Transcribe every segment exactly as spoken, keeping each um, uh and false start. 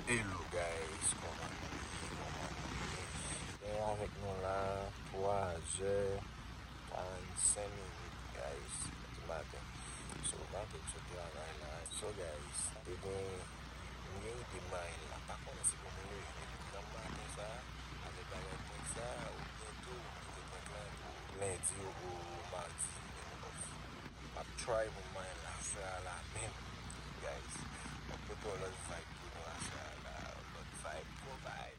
Hello guys, kòman nou ye? Kòman nou ye? Gen avèk nou la, twa zè karannsenk minit, guys, di maten. So, maten m sot travay la. So, guys, te gen, m gen ide m mayen la. Pa konnen si pou mwen leve nan maten sa, avèk bagay prank sa, oubyen tou, m kite prank la pou lendi ou madi, m gen off. M ap try pou m mayen la frè a la menm, guys. M ap pote yon lòt vibe pou nou la frè a la, lòt vibe, gwo vibe.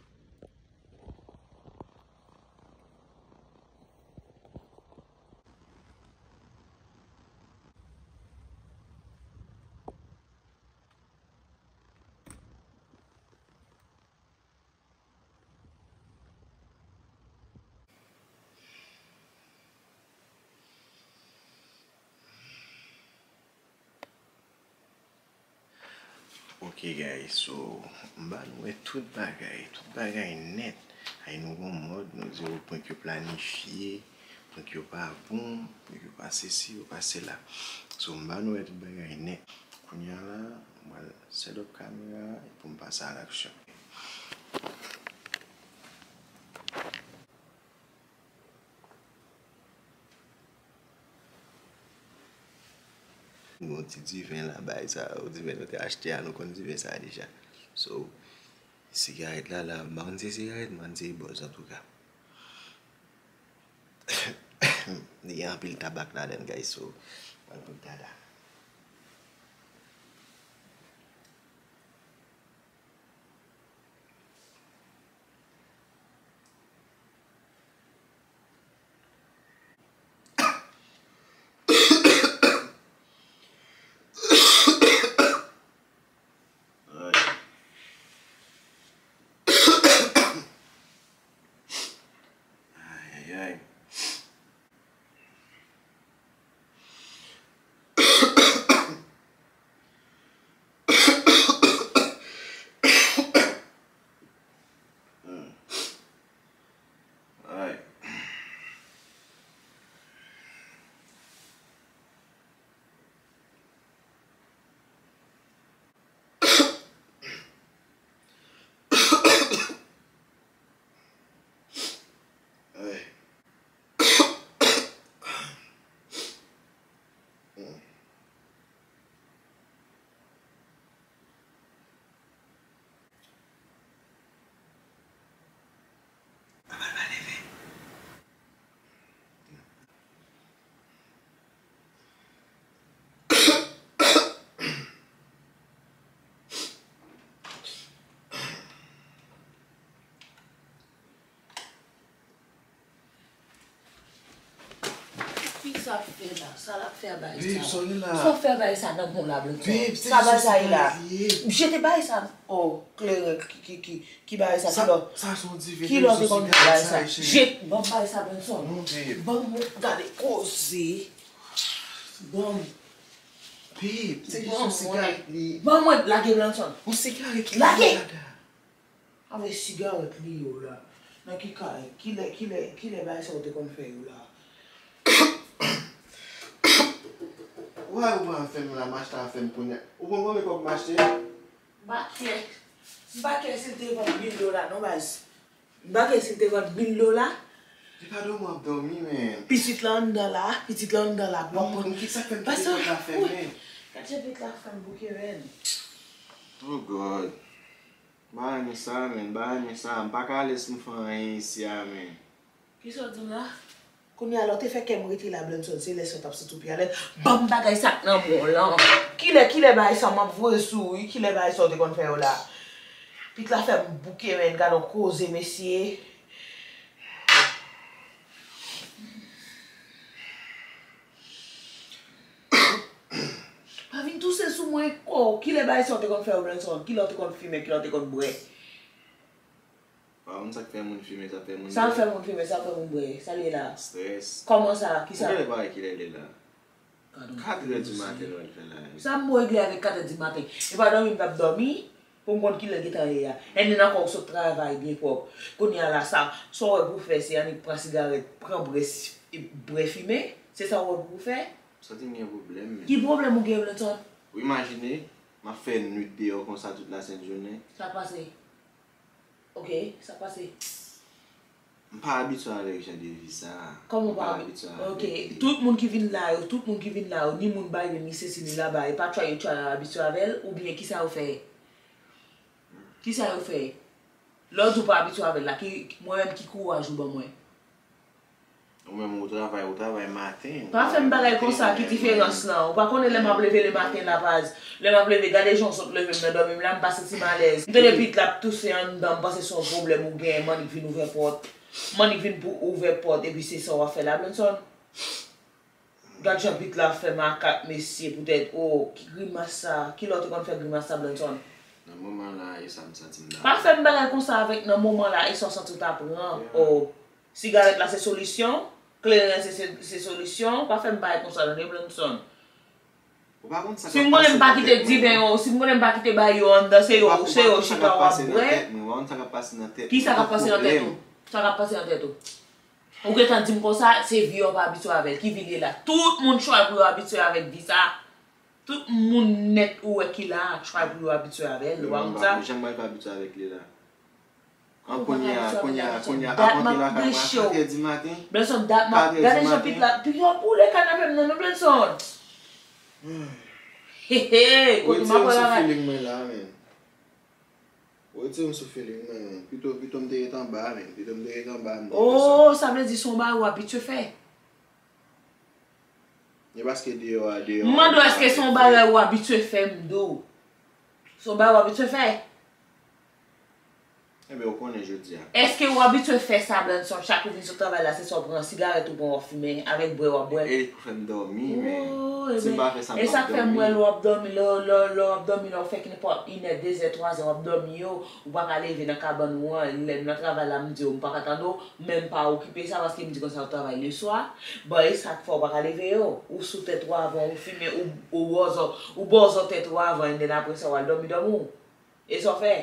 Ok guys, so m ba nou wè tout bagay, tout bagay nèt. Ay nou gon mòd, nou di w prank yo planifye, prank yo pa bon, prank yo pa sesi, yo pa sela. So m ba nou wè tout bagay nèt. Kounye a la, m pral set up kamera a epi m pase a laksyon. Gon ti diven la, bagay sa yo, diven nou te achte a, nou konn diven sa deja. So, sigarèt la, la, m pa konn si se sigarèt, m pa konn si se bòz, antouka. Li gen anpil tabak ladan l, guys, so, m pral pran tada. Ay, ay, ay. Ki sa ap fè la? Sa l ap fè a bagay sa? Babe, sa w gen la? Sa w fè a bagay sa nan men w la, Blanson? Babe, se sa bagay sa ye la? Jete bagay sa. Oh, kleren, ki, ki, ki, ki bagay sa? Ki lò? Sa se yon diven, babe, se yon sigarèt sa ye, cheri. Jete, ban m bagay sa, Blanson. Non, babe. Ban m, gade koze. Ban m. Babe, se kesyon sigarèt li. Ban mwen, lage, Blanson. Yon sigarèt li. Lage! Avèk sigarèt li yo la. Nan ki kay? Kilè, kilè, kilè bagay sa yo te konn fè yo la? Ou pa wè ou pran afè m la, m achte afè m kounye a. Ou konn konbyen kòb m achte? M pa kè. M pa kè si l te vann mil dola non, baz. M pa kè si l te vann mil dola. E pa dòmi w ap dòmi, men. Pitit la anndan la, pitit la anndan la. Bon, m ki sa k fè m kite pòt la fèmen? Gad jan pit la fè m bouke, men. Oh God. M pa renmen sa, men, m pa renmen sa. M pa ka alèz pou m fè anyen isi a, men. Kisa w di m la? Kounye a, lè w te fè kè m rete la, Blanson, se lè sa w t ap santi w pi alèz. Ban m bagay sa k nan men w lan. Kilè, kilè bagay sa m ap voye sou ou, wi? Kilè bagay sa w te konn fè yo la? Pit la fè m bouke, men gade yon koze, mesye. Pa vin touse sou mwen, oh, kilè bagay sa w te konn fè, Robinson? Kilè w te konn fimen, kilè w te konn bwè? Pa konn sa k fè moun fimen, sa fè moun bwè. Sa fè moun fimen, sa fè moun bwè. Sa l ye la? Strès. Kòman sa? Kisa? Ou genlè pa wè kilè l ye la? Katrè di maten nou al fè la. Sa m regle avèk katrè di maten? E pa dòmi m t ap dòmi pou m konn kilè l gentan ye a. And then ankò ou sot travay byen pwòp. Kounye a la sa, sa w wè pou w fè se annik pran sigarèt, pran bwè, bwè fimen. Se sa w wè pou w fè? Santi m gen pwoblèm, men. Ki pwoblèm ou gen, Blenson? Ou imajine, m ap fè nwit deyò konsa tout lasent jounen. Sa pase? Ok, sa pase? M pa abitye avèk jan de vi sa a. Kòman w pa abitye avèk li? Ok, tout moun ki vin la yo, tout moun ki vin la yo, ni moun Biden, ni sesi, ni laba, e pa try yo try abitye avè l, oubyen kisa yo fè? Kisa yo fè? Lè w di w pa abitye avè l la, ki, mwen menm ki kouraj ou ban mwen? Ou menm ou travay, ou travay maten. Pa fè m bagay konsa, ki diferans lan? Ou pa konnen lè m ap leve lematen la, baz. Lè m ap leve, gade jan w sot leve m nan dòmi m la, m pa santi m alèz. M tande pit la ap touse anndan, m panse se yon pwoblèm ou genyen, m annik vin ouvè pòt. M annik vin pou ouvè pòt, epi se sa w ap fè la, Blenson? Gad jan pit la ap fè makak, mesye, poutèt, oh, ki grimas sa? Kilè w te konn fè grimas sa, Blenson? Nan moman la, e sa m santi m la. Pa fè m bagay konsa avèk nan moman la, e sa w santi w ta pran. Oh. Sigarèt la se solisyon, kleren se, se, se solisyon, pa fè m bagay konsa tande, Blenson. Si m konnen m pa kite diven yo, si m konnen m pa kite bagay yo anndan, se yo, se yo chita w ap bwè. Kisa k ap pase nan tèt ou? Sa k ap pase nan tèt ou? Ou gentan di m konsa, se vi w pa abitye avè l. Ki vi l ye la? Tout moun try pou yo abitye avèk vi sa. Tout moun nèt ou wè ki la a, try pou yo abitye avè l, ou pa konn sa? Mwen pa janm pral pa abitye avèk li la. An kounye a, kounye a, kounye a, avan ki lakay mwen a katrè di maten. Blenson, dat m ap, gade jan pit la, pit yo boule kanape m nan non, Blenson. He, he, kote m ap pran lakay. Ou retire m sou feeling mwen la, men. Ou retire m sou feeling mwen, men. Pito, pito m te ret anba, men. Pito m te ret anba, m te desann. Oh, sa vle di se yon bagay ou abitye fè. E paske deyò a, deyò a. M mande w, èske se yon bagay ou abitye fè, m di w? Se yon bagay ou abitye fè? Enben, ou konnen jodi a. Èske ou abitye fè sa, Blenson, chak ou vin sot travay la, se sa w pran, sigarèt ou pran, w ap fimen, avèk bwè w ap bwè? E pou fè m dòmi, men si m pa fè sa, m p ap dòmi. E sa k fè m wè lè w ap dòmi, lè, lè, lè w ap dòmi, lè w fè ki nenpòt inè, dezè, twazè w ap dòmi yo, ou pa ka leve nan kabann ou an, lè m nan travay la, m di w, m pa ka tande w, men m pa okipe sa, paske m di konsa w travay leswa, bon, e sa k fè w pa ka leve yo, ou sou tèt ou avan, ou fimen, ou, ou bòzò, ou bòzò tèt ou avan, and then apre sa, w al dòmi dòmi w. E sa w fè?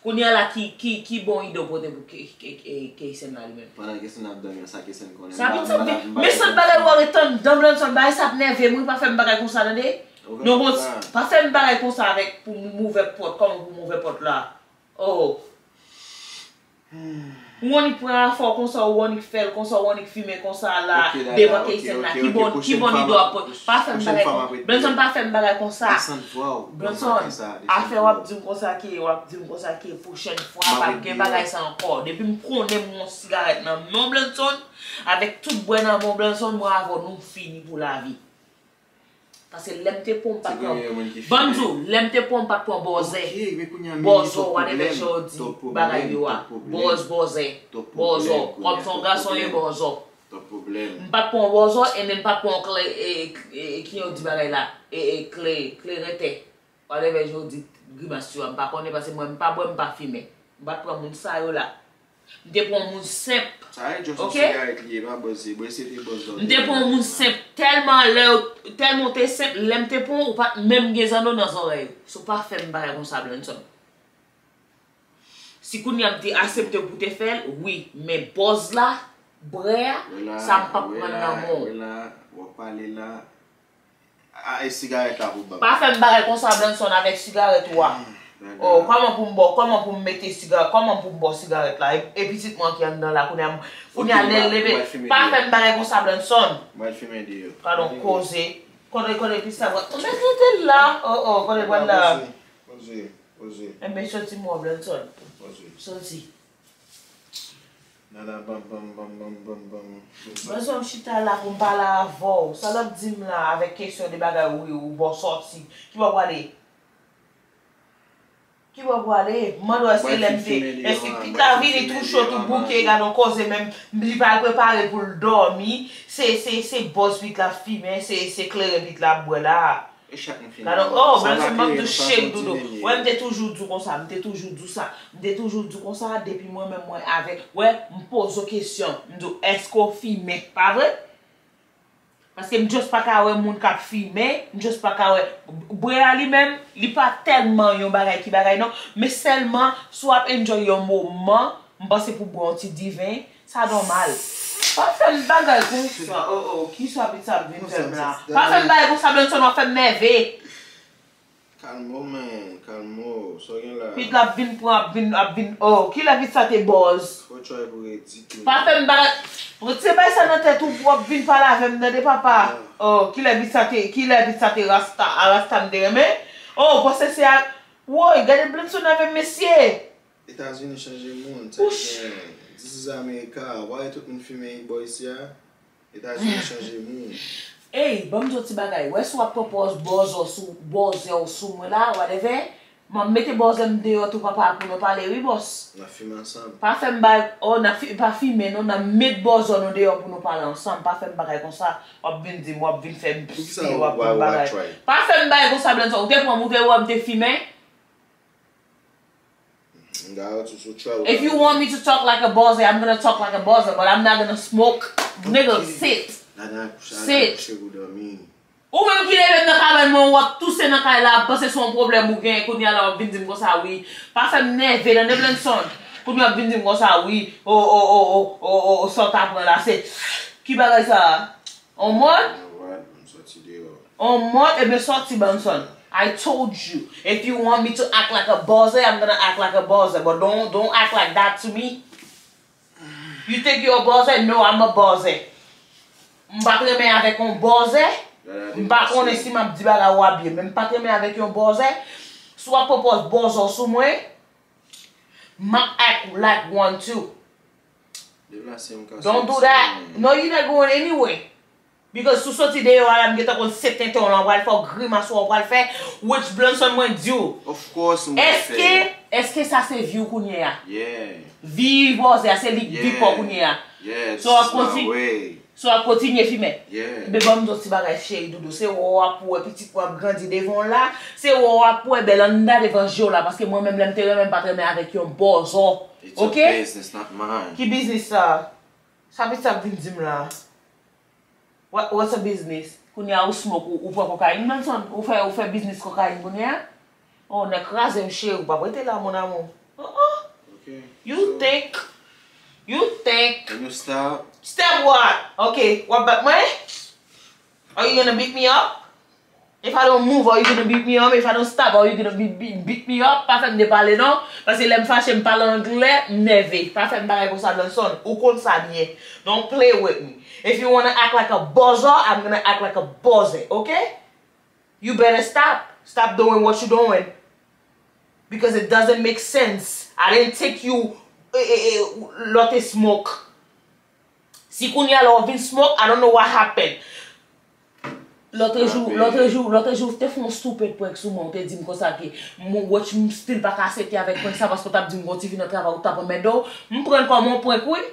Kounye a la, ki, ki, ki bon ide w pote pou Ke-, Ke-, Ke-, Keysen la li menm? Pandan Keysen ap dòmi an, sa Keysen konnen? Sa vin sot vin, men sot bagay ou ret anndan, Blenson, bagay sa ap nève m wi, pa fè m bagay konsa tande. Non, bon, pa fè m bagay konsa avèk pou m ouvè pòt, kòman pou m ouvè pòt la? Oh. Ou annik pran afè w konsa, ou annik fè l konsa, ou annik fimen konsa la, devan Keysen la. Ki bon, ki bon ide w ap pote? Pa fè m bagay konsa. Blenson, pa fè m bagay konsa. Blenson, afè w ap di m konsa ke, w ap di m konsa ke, pwochèn fwa, p ap gen bagay sa ankò. Depi m konnen m pran yon sigarèt nan men w, Blenson, avèk tout bwè nan men w, Blenson, mwen avè w, nou fini pou lavi. Paske lè m te pran, m pa t pran. Ban m di w, lè m te pran, m pa t pran bòzè. Bòzò, whatever jan yo di bagay yo a. Bòz, bòzè. Bòzò. Kòm se yon gason ye, bòzò. M pa t pran bòzò, and then m pa t pran kle, e, e, e, ki yo di bagay la? E, e, kle, klerentè. Whatever jan yo di grimas yo a, m pa konnen, paske mwen, m pa bwè, m pa fimen. M pa t pran moun sa yo la. M te pran yon moun senp. Sa e just yon sigarèt li ye, pa bòz, se bwè, se te bòz lòt. M te pran yon moun senp. Tèlman lè, tèlman w te senp, lè m te pran w, ou pa t menm gen zanno nan zòrèy ou. So pa fè m bagay konsa, Blenson. Si kounye a m te aksepte w pou te fè l, wi, men bòz la, bwè a, sa m p ap pran nan men w. Wè la, wè la, w ap pale la. A, e sigarèt la pou ban m. Pa fè m bagay konsa, Blenson, avèk sigarèt ou a. Oh, kòman pou m ba w, kòman pou m mete sigarèt, kòman pou m ba w sigarèt la? E, e pitit mwen ki anndan la, kounye a, kounye a lè l leve. Pa fè m bagay konsa, Blenson. Mwen fimen deyò. Gadon koze. Kote, kote pis la pral. Men kite l la. Oh, oh, kote l pral la. Poze, poze, poze. Enben, soti mwen, Blenson. Poze. Soti. Nada bam, bam, bam, bam, bam, bam. Bèzwen m chita la pou m pale avè w. Sa l ap di m la avèk kesyon de bagay ou, ou bò sòti. Ki bò w prale? Ki bò pou ale? M mande w èske lè m te, èske pit la vini tou cho, tou bouke, gade yon koze menm, li pral prepare pou l dòmi. Se, se, se bòz pit la ap fimen, se, se kleren pit la ap bwè la. E chak moun fin. Gade, oh, bèl sè m ap di w shake doudou. Wè, m te toujou di w konsa, m te toujou di w sa. M te toujou di w konsa, depi mwen menm mwen avèk, wè, m poze w kesyon, m di w, èske w fimen, pa vre? Paske m just pa ka wè moun k ap fimen, m just pa ka wè. Bre a li menm, li pa tèlman yon bagay ki bagay non, men sèlman si w ap enjoy yon moman, m panse pou bwè yon ti diven, sa nòmal. Pa fè m bagay konsa, oh, oh, kisa pit sa ap vin fè m la? Pa fè m bagay konsa, Benson, w ap fè m nève. Kalme w, man, kalme w. Sa w gen la? Pit la ap vin pran, ap vin, ap vin, oh, kilè pit sa te bòz? Fò try pou redi tou. Pa fè m bagay, retire bagay sa nan tèt ou, w ap vin pale avè m, tande, papa. Oh, kilè pit sa te, kilè pit sa te rasta, a rasta m te renmen? Oh, w panse se a, woy, gade Blenson avè m, mesye. Etazini chanje moun, sa ki gen, this is America, why tout moun fimen bò isi a? Etazini chanje moun. Ey, ban m di w ti bagay. Wè si w ap pran pòz bòzò sou, bòzè w sou mwen la, whatever, m ap mete bòzè m deyò tou papa pou nou pale wi bòs. N ap fimen ansanm. Pa fè m bay, oh, n ap fi, pa fimen non, n ap met bòzò nou deyò pou nou pale ansanm. Pa fè m bagay konsa. W ap vin di m, w ap vin fè m pi, w ap vin bagay. Pa fè m bagay konsa Blenson. Ou te pran m, ou te wè m te fimen. If you want me to talk like a buzzer, I'm gonna talk like a buzzer, but I'm not gonna smoke. Nigga, sit. Sit. Ou menm ki leve m nan kabann mwen, w ap touse nan kay la, ap panse se yon pwoblèm ou gen, kounye a la w ap vin di m konsa wi. Pa fè m nève, tande Blenson. Kounye a w ap vin di m konsa wi. O, o, o, o, o, o, o, sa w ta pran la, se ki bagay sa a? On mòd? You know what? M soti deyò. On mòd, ebyen sòti Blenson. I told you, if you want me to act like a buzzer, I'm gonna act like a buzzer, but don't, don't act like that to me. You think you a buzzer? No, I'm a buzzer. M pa t renmen avèk yon buzzer. M pa konnen si m ap di bagay ou a byen, men m pa t renmen avèk yon buzzer. Si w ap pran pòz buzzer sou mwen, m ap act like one too. Deplase m ka soti. Don't do that. No, you not going anywhere. Because si w soti deyò a la, m gentan konn se tenten w lan w pral fè, w grimas w pral fè, which Blenson mwen di w. Of course, m pral fè. Èske, èske sa se vi w kounye a? Yeah. Vi bòzè a, se li k vi pa w kounye a. Yeah, this is my way. So w ap kontinye fimen. Yeah. Be ban m di w ti bagay cheri doudou. Se wè w ap wè pitit mwen ap grandi devan w la. Se wè w ap wè bèl anndan devan je w la. Paske mwen menm lè m te renmen m pa t renmen avèk yon bòzò. It's your business, not mine. Ki biznis sa? Sa pitit sa ap vin di m la? What, what's a business? Kounye a ou smoke, ou, ou pran kokayin, Blenson? Ou fè, ou fè biznis kokayin kounye a? Oh, nèg kraze m cheri, ou p ap rete la, mon amour. Uh-uh. You think, you think. Can you stop? Stop what? Ok, w ap bat mwen? Are you gonna beat me up? If I don't move, are you gonna beat me up? If I don't stop, are you gonna beat, beat, beat me up? Pa fè m depale non. Paske lè m fache, m pale anglè, m nève. Pa fè m bagay konsa, Blenson. Ou konn sa byen. Don't play with me. If you wanna act like a buzzer, I'm gonna act like a buzzer, ok? You better stop. Stop doing what you doing. Because it doesn't make sense. I didn't take you, eh, eh, eh, lè w te smoke. Si kounye a la w vin smoke, I don't know what happened. Lòtrejou, lòtrejou, lòtrejou, w te fè yon stupid prank sou mwen, w te di m konsa ke m, wèch, m still pa ka aksepte avèk prank sa, paske w t ap di m gon tifi nan travay ou t ap anmède w. M pran l kòm yon prank, wi.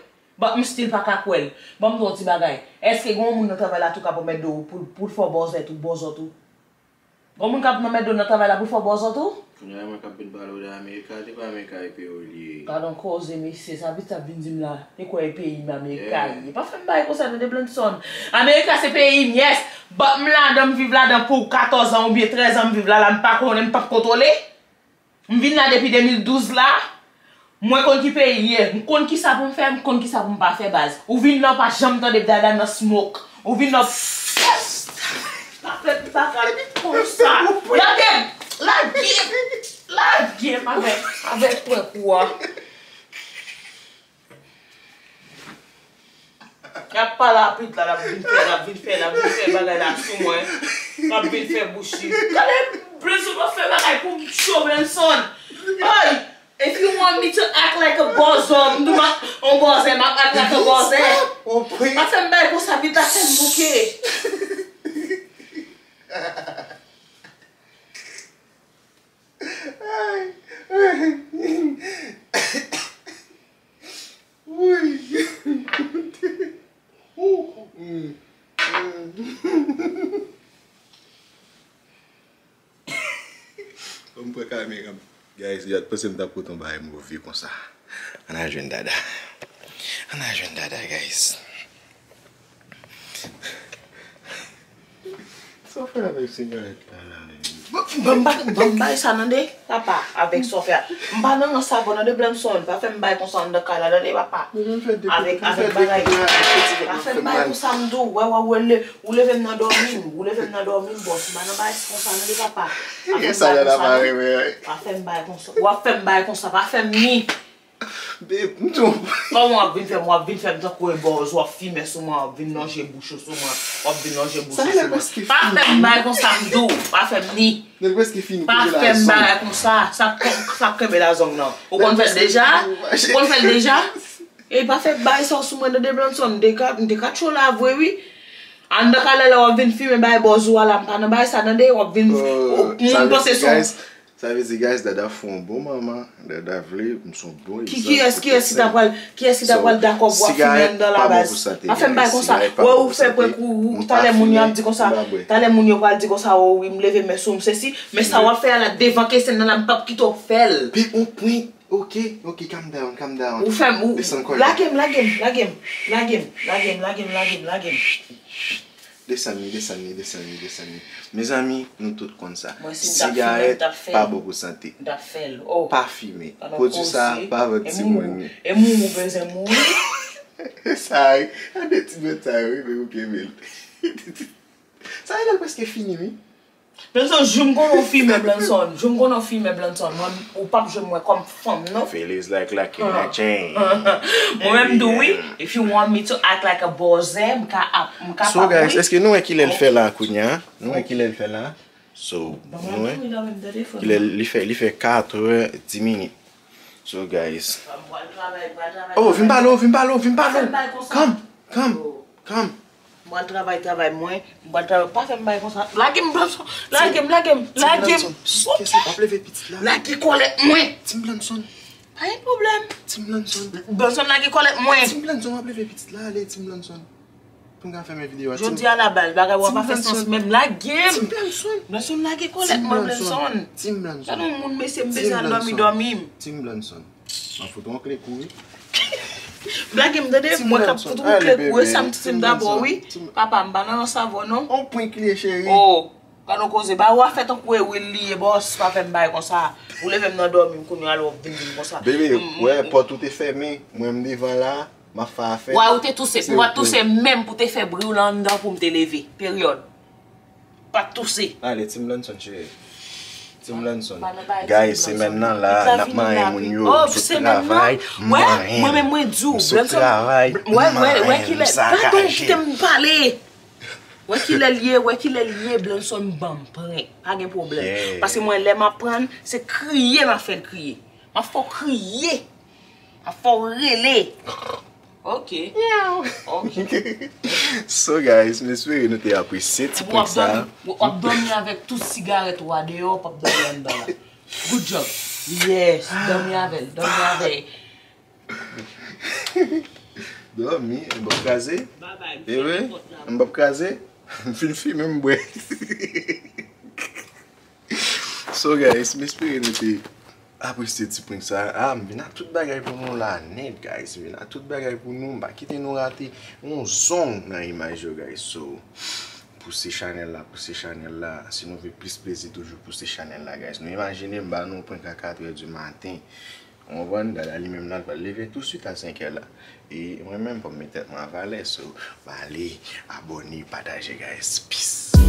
But m still pa ka kwè l. Ban m di w yon ti bagay. Èske gen yon moun nan travay la tou k ap anmède w pou, pou l fè w bòzè tou, bòzò tou? Gon moun k ap nan mèt do nan travay la pou l fè w bòzò tou? Kounye a mwen k ap vin pale w de Amerika, se pa Amerika e peyi w li ye. Gad on koze mesye, sa pitit ap vin di m la, e kwè e peyi m Amerika li ye. Pa fè m bagay konsa tande Blenson. Amerika se peyi m, yes. But m ladan, m viv ladan pou katòz an oubyen trèz an m viv la, la m pa konnen, m p ap kontwole. M vin la depi de mil douz la. Mwen konn ki peyi l ye. M konn kisa pou m fè, m konn kisa pou m pa fè baz. Ou vin la w pa janm tande dada nan smoke. Ou vin la w pa fè bagay konsa. Lage m! Lage m! Lage m avèk, avèk prank ou a. Y ap pale a pit la, l ap vin fè, l ap vin fè, l ap vin fè bagay la sou mwen. L ap vin fè bouch li. Gade, Blenson pa fè bagay pou m cho, Blenson. Ay, if you want me to act like a bòzò, m di w m ap, on bòzè, m ap act like a bòzè. Pa fè m bagay konsa, pita fè m bouke. Ay. Yo t panse m t ap pote yon bagay move konsa. Ann al jwenn Dada. Ann al jwenn Dada, guys. Sa w fè avèk sigarèt la, la, menm? Ban m ba-, ban m bay sa nan de, papa, avèk sa w fè a. M pa nan rans avè w nan de, Blanson. Pa fè m bay konsa anndan kay la nan de, papa. Avèk, avèk bagay. Pa fè m bay konsa, m di w. Wè, wè, wè, le, ou leve m nan dòmi m, ou leve m nan dòmi m, bòs. M pa nan bay konsa nan de, papa. Pa fè m bay konsa, non. Pa fè m bay konsa. W ap fè m bay konsa, pa fè m ni. Babe, m tou. Kòman w ap vin fè m, w ap vin fè m tankou e bòz, w ap fimen sou mwen, w ap vin lonje bouch ou sou mwen, w ap vin lonje bouch ou sou mwen. Pa fè m bagay konsa, m di w, pa fè m ni. Nèg prèske fini. Pa fè m bagay konsa, sa k, sa k kenbe la zong nan. Ou konn fè l deja? Ou konn fè l deja? E pa fè bagay sa w sou mwen nan de, Blanson, m te ka, m te ka tchò la vre wi. Anndan kalè la w ap vin fimen bay bòz ou a la, m pa nan bagay sa nan de, w ap vin, moun panse se yon Sa vle di, guys, Dada fè yon bon manman. Dada vle m se yon bon egzanp pou tout sè. Kiyès, kiyès ki ta pral, kiyès ki ta pral dakò pou w ap fimen anndan la, baz? Pa fè m bay konsa. Wè, ou fè prank ou, ou, talè moun yo ap di konsa, talè moun yo pral di konsa, o wi, m leve men sou m, sesi, men sa w ap fè a la devan kesèn nan la, m p ap kite w fè l. Babe, on prank. Ok, ok, calm down, calm down. Ou fè m, ou, lage m, lage m, lage m, lage m, lage m, lage m, lage m, lage m. Desann li, desann li, desann li, desann li. Mezanmi, nou tout konn sa. Sigarèt pa bon pou sante. M t ap fè l. Oh. Pa fimen. Pwodui sa pa vann timoun. E mouri, ou bezwen mouri. Sa, gade ti bèt sa yo, wi, men ou kenbe l. Sa, e l prèske fini, wi. Blanson, jou m konnen w fimen, Blanson. Jou m konnen w fimen, Blanson. Mwen, ou p ap jwenn mwen kòm fanm, non. Feelings like lucky in a chain. Mwen menm tou, wi. If you want me to act like a bòzè, m ka ap, m ka pa, wi. So, guys, èske nou wè kilè l fè la kounya? Nou wè kilè l fè la? So, nou wè? Kilè li fè, li fè katrè dis minit. So, guys. Oh, vin pale w, vin pale w, vin pale w. Come, come, come. M pral travay, travay mwen. M pral travay. Pa fè m bay konsa. Lage m, Blanson. Lage m, lage m, lage m. Souple. Lage kòlèt mwen. Tim Blanson. Pa gen pwoblèm. Tim Blanson. Blanson, lage kòlèt mwen. Tim Blanson, w ap leve pitit la, ale, Tim Blanson. Pou m ka fèmen videyo a. Jodi a la baz, bagay w ap fè sans menm. Lage m. Tim Blanson. Blanson, lage kòlèt mwen, Blanson. Tim Blanson. Gade yon moun, mesye, m bezwen al dòmi, dòmi m. Tim Blanson. M ap fout ou yon kle kou, wi. Lage m, tande, mwen k ap fout ou yon kle kou, e sa m di se m dabò, wi. Papa, m pa nan rans avè w, non. On prank li ye, cheri. Oh, gade yon koze. Ba, w a fè tankou e Will li ye, bòs, pa fè m bagay konsa. Ou leve m nan dòmi m, kounye a la w ap vin di m konsa. Bebe, wè, pòt ou te fèmen, mwen m devan la. M ap fè afè. Wè, ou te touse. Ou pa t touse menm pou te fè bri w lan anndan pou m te leve. Peryòd. Pa t touse. Ale, Tim Lanson, cheri. Tim Lanson. Guys, semèn nan la, n ap manyen moun yo. M sot travay, m manyen. Mwen menm, mwen di w, Lanson. Wè, wè, wè kilè. Gadon, kite m pale. Wè kilè l ye, wè kilè l ye, Blanson ban m prank. Pa gen pwoblèm. Paske mwen, lè m ap prann, se kriye m ap fè l kriye. M ap fè w kriye. M ap fè w rele. Ok. Ok. So, guys, m espere nou te apresye ti prank sa. W ap dòmi avèk tout sigarèt ou a deyò, w p ap dòmi anndan la. Good job. Yes, dòmi avè l, dòmi avè l. Dòmi, m p ap kraze. Ewe, m p ap kraze. M fin fimen, m bwè. So, guys, m espere nou te apresye ti prank sa. Ah, m vin ak tout bagay pou nou la nèt, guys. M vin ak tout bagay pou nou. M pa kite nou rate yon zong nan imaj yo, guys. So, pouse chanèl la, pouse chanèl la. Si nou vle plis plezi toujou, pouse chanèl la, guys. Nou imajine m ba nou prank a katrè di maten. Ou konprann? Dada li menm nan l pral leve tousuit a senkè la. E mwen menm, fò m met tèt mwen a valè. So, ba ale, abòne, pataje, guys. Peace.